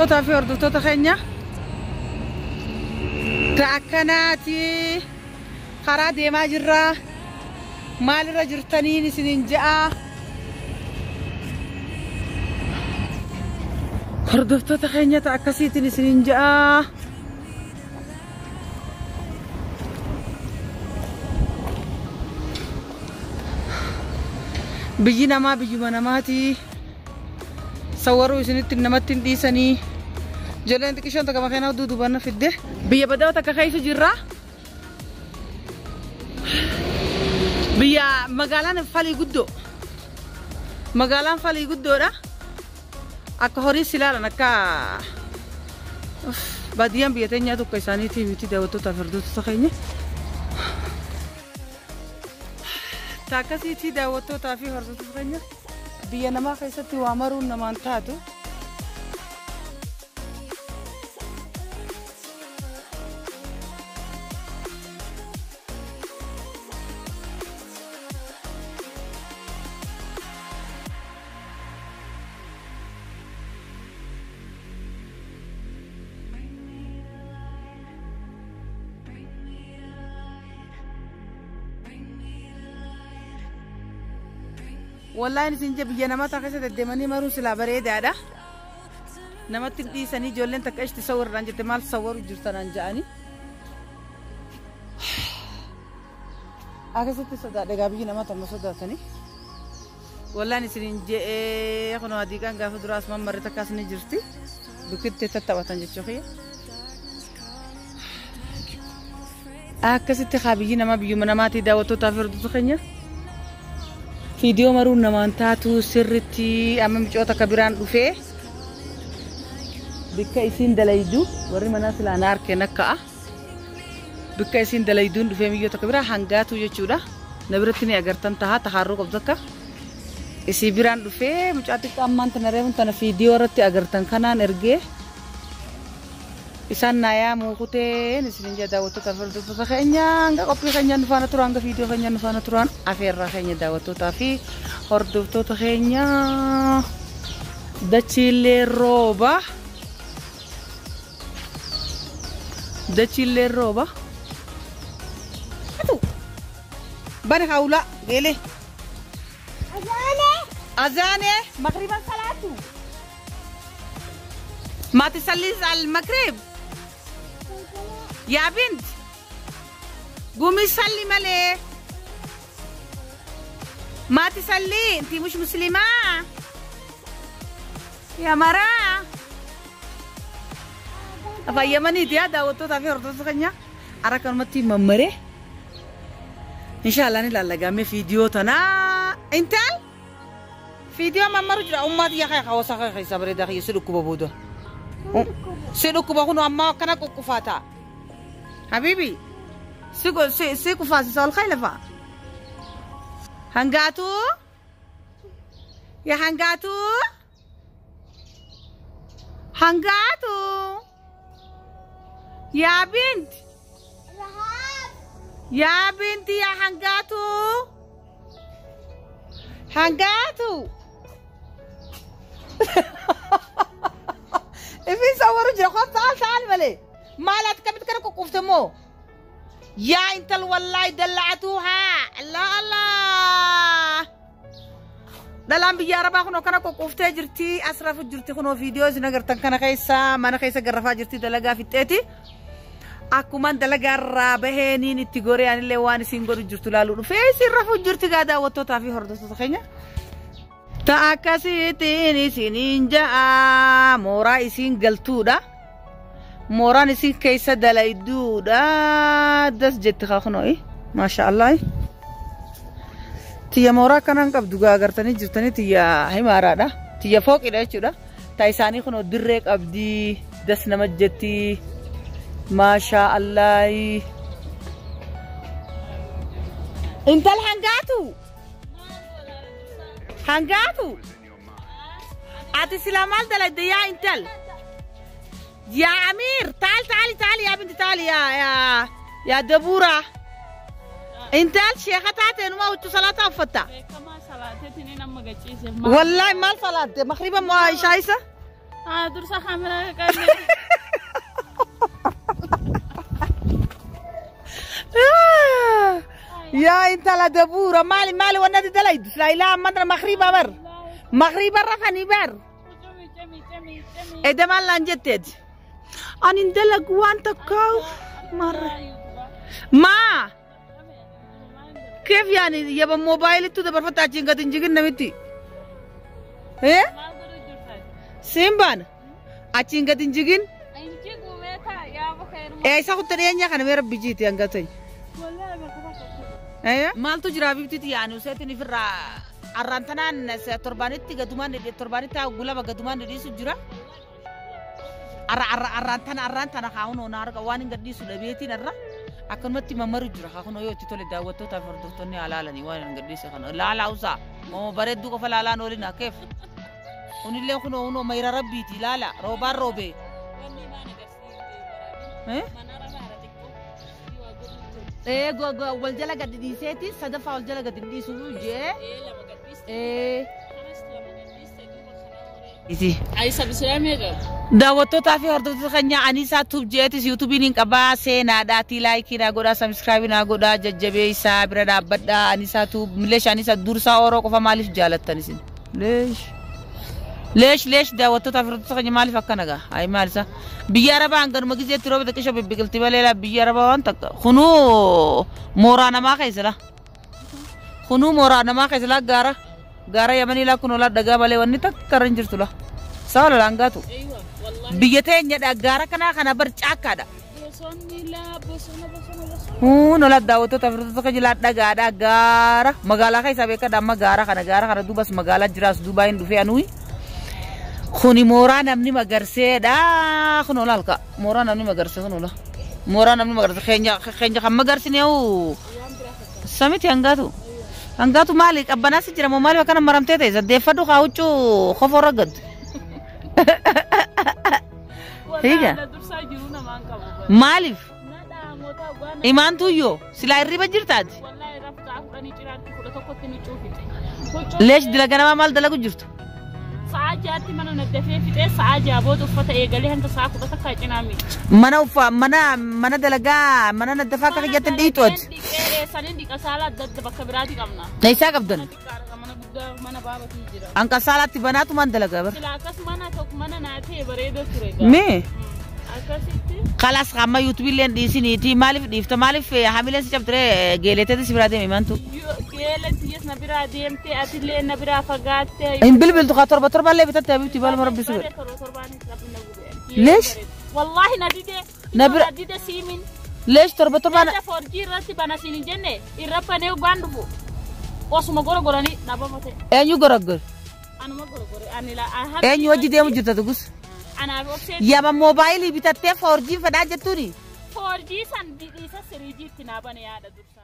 Daawwattootaa fi hordoftoota keenya ta akkanaati karaa deemaa jirra. Maalirra jirtaniin isiniin je'a. Hordoftoota keenya ta akkasiitiin isiniin je'a. Biyyi namaa biyyuma namaati. Sawwaruu isinitti namatti hin dhiisanii. Ijoolleen xiqqishoon takka makiinaa duuduubaan na fidde. Biyya badaa takka keessa jirra. Biyya magaalaan falii guddoo. Magaalaan falii guddoodha. Akka horii si ilaalan akka baadiyyaan biyya teenyaa tokko isaaniitii miti daawwattoota fi hordoftoota keenya. Ta akkasiitii daawwattootaa fi hordoftoota keenya biyya namaa keessatti waa maruun namaan taatu. Wallaahi isin je biyya namaa keessa deddeemanii maruun silaa bareedaadha. Namatti hin dhiisanii ijoolleen takka ishti sawwarraan jette maal sawwaru jirtanaan ja'anii. Akkasitti sodaadha egaa biyyi namaa tamma sodaatanii. Wallaahi isin je'ee kunoo hadiiqaan gaafa duraa asumaan marre takkaas ni jirti. Bukkitti tattaphatan jechuu kiyya. Akkasitti haa biyyi namaa biyyuma namaatii daawwattootaa fi hordoftoota keenya. Viidiyoo maruun namaan taatu sirritti amma micoota akka biraan dhufee bikka isiin dalaydu warri manaa silaa na harkeen akka'a. Bikka isiin dalayduun dhufee miyyoo takka biraa hangaatu jechuudha. Na biratti ni agartan tahaa tahaarruu qabdu akka. Isii biraan dhufee mucaa xiqqaa ammaan tana reefuun tana viidiyoo irratti agartan kanaan ergee isaan naa yaamuu kuteen isinin jedha daawwattoota fi hordoftoota keenya hanga qophii keenya nu faana turan hanga viidiyoo keenya nu faana turan afeerraa keenya daawwattootaa fi hordoftoota keenya dachiillee rooba dachiillee rooba. Bani haula geele. Azane. Magriban salatu. ما تصلي المغرب يا بنت قومي صلي مالي ما تصلي انت مش مسلمة يا مرا فيمني دي دعوتو في هردو سخنيا أراك المتي ممري إن شاء الله نلا لقامي فيديو تنا انت فيديو ممرو جرا أمتي يا خي خواصة خي صبري داخل يسلكوا بابودو سيدو كنا أما كنا كوكفاتا حبيبي سيكو سيكو فاسي سال خيلفا هنغاتو يا هنغاتو هنغاتو يا بنت يا بنتي يا هنغاتو هنغاتو في صوروا جرا خلاص تعال تعال ملي مالك كم تكرك كوفتمو يا انت والله دلعتوها لا الله دلام بيا ربا خنو كنا كوفته جرتي اسرف جرتي خنو فيديو زنغرتن كنا خيسا ما انا خيسا غرفا جرتي دلغا فيتتي اكومان دلغا رابهنين اتغوري ان لوان سينغور جرتو لالو في سرفو جرتي غادا وتوتا في هردو خينيا Ta akkasiitiin isiniin ja'a mooraa isiin galtuudha. Mooraan isin keessa dalayduudha. Das jetti haa maasha Allah. Tiyya mooraa akkanaan qabdu agartanii jirtanii tiyya himaaraadha. Tiyya fooqidha jechuudha. Ta isaanii kunoo dirree qabdi. Das nama jetti. Maasha Allah. Intal hangaatu. هنقاتو عطي سلامال دلد يا انتل يا امير تعال تعالي تعالي يا بنتي تعالي يا يا يا دبوره انتل شيخه تعالي ما وتو صلاه فتا والله ما صلاه مغربا ما شايسه Haa dursa kaameraa qabne. Yaa intala dabuura maali maali wanna ati dalaydu silaa ilaa amman tana makriiba bar. Makriiba rafanii bar. Edda maal naan jetteeti? Ani hin dalagu waan takkaa marre. Maa? Keef yaani yaba moobaayilittuu dabarfatta achiin gad hin jigin namitti. Eh? Siin baana. Achiin gad hin jigin. Eessa kutte dhiyeenya kana mee rabbi jiiti hanga ta'e. Maaltu jira bibtiiti yaani useetiin ifirraa arraan tanaan torbaanitti gadumaan torbaanitti gulaba gadumaan dhidhiisu jira. Arra arra arraan tana arraan tana haa na arga waan hin gadhiisu dhabeetiin arra akkanumatti mamaru jira haa kunoo yoo itti tole daawwattootaaf hordoftoonni haa laalanii waan hin gadhiise kana laalaa usaa moo bareedduu qofa laalaan oolin akkeef kunillee kunoo hunoo mayra rabbiiti laala roobaan roobee. Wal jala gadi dhiiseeti sadaffaa wal jala gadi dhiisu jee. Daawwattootaa fi hordoftoota keenya Aniisaa Tuub jeetis yuutuubiin hin qabaa seenaadhaatii laayikii naa godhaa sabskraayibii naa godhaa jajjabeessaa bira dhaabbadhaa Aniisaa Tuub mileesh Aniisaa dursaa Oroo qofa maaliif jaalattan isin? Leesh. Leesh leesh daawwattootaa fi hordoftoota keenya maaliif akkana gaa? Ayi maal isa? Biyya Arabaa hanganuma gizeetti rooba xiqqisho bibbiqilti malee laa biyya Arabaa waan takka kunuu mooraa namaa keessa laa. Kunuu mooraa namaa keessa laa gaara gaara Yamanii laa kunuu laa dhagaa malee wanni takka irra hin jirtu laa. Sawa laa hangaatu. Biyya teenyadha gaara kanaa kana bar caakkaadha. Huun ola daawwattoota hordoftoota keenya laa dhagaadha gaara magaalaa keessaa beekadha amma gaara kana gaara kana duubas magaalaa jiraas duubaa hin dhufee anuyi. Kuni mooraa namni magarseedha. Kun ola halka. Mooraa namni magarsee kun ola. Mooraa namni magarsee keenya keenya kan magarsineewu. Samiti hangaatu. Hangaatu maali qabbanaas jira moo maaliif akkana maramtee ta'e saddeeffadhu haa huccuu kofoo raggaddu. Hiika. Maaliif? Imaantuyyoo silaa hirriba jirtaati. Leesh dila ganamaa maal dalagu jirtu? Sa'a jaatti mana naddafee fixee sa'a ja'a booda uffata eegalee hanga sa'a kudha takkaa cinaa miicca. Mana uffa mana mana dalagaa mana naddafaa akka kiyyatti hin dhiitu ati. Dhiqee saniin dhiqa saala adda adda bakka biraati qabna. Eessaa qabdan? Mana xiqqaadha mana guddaa mana baabatii jira. Anka saalaatti banaatumaan dalagaa bara. Sila akkas mana tokko mana naa ta'e bareeda ture. Mee? Akkasitti. Kalaas amma yuutuubii illee dhiisiniiti maaliif dhiifta maaliif hamileen si cabtire geeleteeti si biraa deeme mantu. Geelen tiyyas na biraa deemte atillee na biraa fagaatte. Hin bilbiltu kaa torba torba illee bitatte habiibti balma rabbi si godhe. Leesh? Wallaahi na dide. Na bira. Na dide siimin. Leesh torba torba. Nyaata forjii irratti bana siin hin jenne irra banee waan dhufu. Osuma gorogoranii dhabama ta'e. Eenyu goroggor? Anuma gorogore ani la. Eenyu hojii deemu jirta tugus? Anaaf obsee. Yama moobaayilii bitattee foorjiin fedhaa jettuuni. Forjii san dhiisa siriijiitti naa bane yaada dursaa.